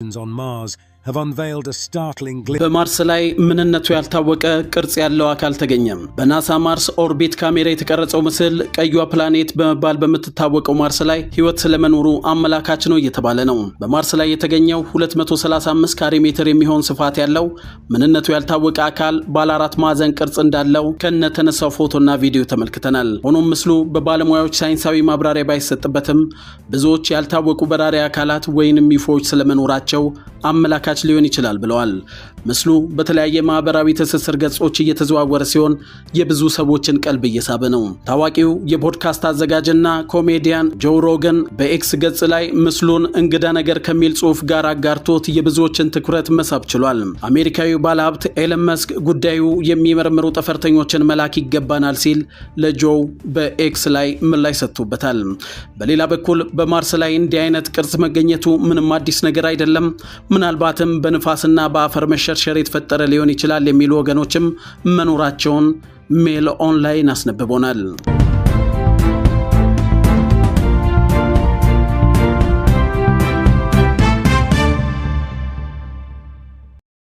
On Mars have unveiled a startling glimpse. በማርስ ላይ ምንነቱ ያልታወቀ ቅርጽ ያለው አካል ተገኘ። በናሳ ማርስ ኦርቢት ካሜራ የተቀረጸው ምስል ቀዩዋ ፕላኔት በመባል በምትታወቀው ማርስ ላይ ሕይወት ስለመኖሩ አመላካች ነው እየተባለ ነው። በማርስ ላይ የተገኘው 235 ካሬ ሜትር የሚሆን ስፋት ያለው ምንነቱ ያልታወቀ አካል ባለ አራት ማዕዘን ቅርጽ እንዳለው ከነተነሳው ፎቶና ቪዲዮ ተመልክተናል። ሆኖም ምስሉ በባለሙያዎች ሳይንሳዊ ማብራሪያ ባይሰጥበትም ብዙዎች ያልታወቁ በራሪ አካላት ወይንም ዩፎዎች ስለመኖራቸው አመላካች ሊሆን ይችላል ብለዋል። ምስሉ በተለያየ ማህበራዊ ትስስር ገጾች እየተዘዋወረ ሲሆን የብዙ ሰዎችን ቀልብ እየሳበ ነው። ታዋቂው የፖድካስት አዘጋጅና ኮሜዲያን ጆ ሮገን በኤክስ ገጽ ላይ ምስሉን እንግዳ ነገር ከሚል ጽሑፍ ጋር አጋርቶት የብዙዎችን ትኩረት መሳብ ችሏል። አሜሪካዊው ባለሀብት ኤለን መስክ ጉዳዩ የሚመረምሩ ጠፈርተኞችን መላክ ይገባናል ሲል ለጆው በኤክስ ላይ ምላሽ ሰጥቶበታል። በሌላ በኩል በማርስ ላይ እንዲህ አይነት ቅርጽ መገኘቱ ምንም አዲስ ነገር አይደለም፣ ምናልባትም በንፋስና በአፈር መሸርሸር የተፈጠረ ሊሆን ይችላል የሚሉ ወገኖችም መኖራቸውን ሜል ኦንላይን አስነብቦናል።